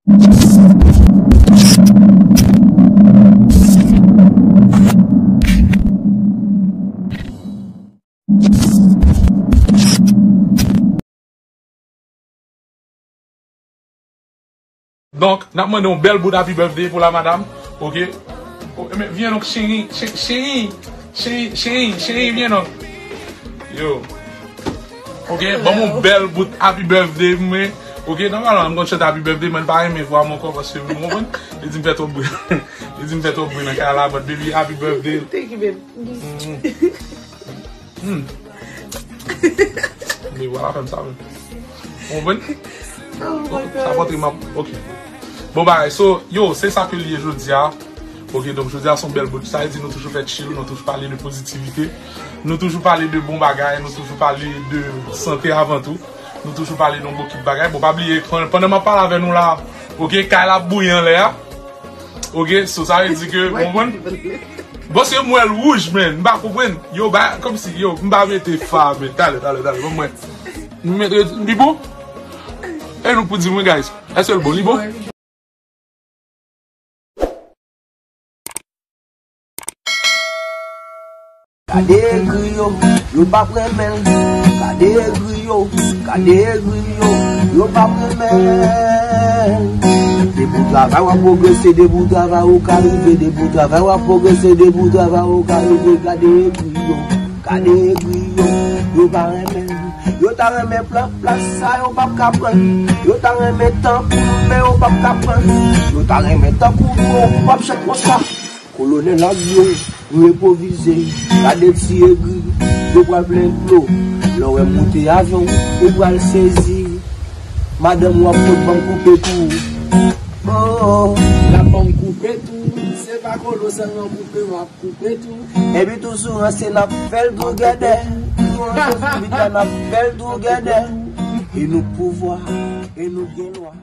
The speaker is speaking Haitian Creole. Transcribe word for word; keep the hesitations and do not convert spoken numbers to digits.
Donk, n ap mande yon bèl bout happy birthday pou la madam. Oke. O, men, vyen non, cheri, cheri, cheri, cheri, cheri, cheri, vyen non. Yo. Oke, ban m yon bèl bout happy birthday pou mwen. Oke, nòmalman, m konn chante happy birthday, mwen pa renmen vwa m ankò paske, w konprann? Li di m fè twòp bri. Li di m fè twòp bri nan kay la, but baby, happy birthday. Thank you, babe. Mm. Hmm. Men vwala fè m sa menm. Ou konprann? Oh my God. Sa potre m ap, ok. Bon bagay, so, yo, se sa ke l ye jodi a. Ok, donk jodi a se yon bèl bout. Sa vle di nou toujou fè chill, nou toujou pale de pozitivite. Nou toujou pale de bon bagay, nou toujou pale de sante avan tou. Nou toujou pale de yon bokit bagay. Bon, pa bliye, pandan, pandan m ap pale avè nou la, ok, kay la ap bouyi anlè a. Ok, so sa vle di ke, w konprann? Bon, se m wè l wouj, men, m pa konprann. Yo, ba, kòmsi, yo, m pa mete fa, men, talè, talè, talè, ban m wè. M mete, li bon? E nou pou di mwen, guys, èske l bon, li bon? Gade egri yo, yo p ap renmen l. Gade egri yo, gade egri yo, yo p ap renmen l. Depi w travay, w ap pwogrese, depi w travay, ou ka rive, depi w travay, w ap pwogrese, depi w travay, ou ka rive. Gade egri yo, gade egri yo, yo pa renmen l. Yo ta renmen pran plas sa, yo p ap ka pran l. Yo ta renmen tankou nou, men yo p ap ka pran l. Yo ta renmen tankou nou, yo p ap janm konsa. Kolonèl ak yo, nou enpwovize. Gade ti egri, yo pral plen dlo. Lè w wè m moute avyon, ou pral sezi. Madanm w ap pot ban m koupe tou. Oh, oh. L ap ban m koupe tou. Se pa kolo sèlman koupe, m ap koupe tou. Epi toujou ranse n ap fè l tougèdè. Toujou ranse sou bit la n ap fè l tougèdè. E nou pouvwa, e nou gen lwa.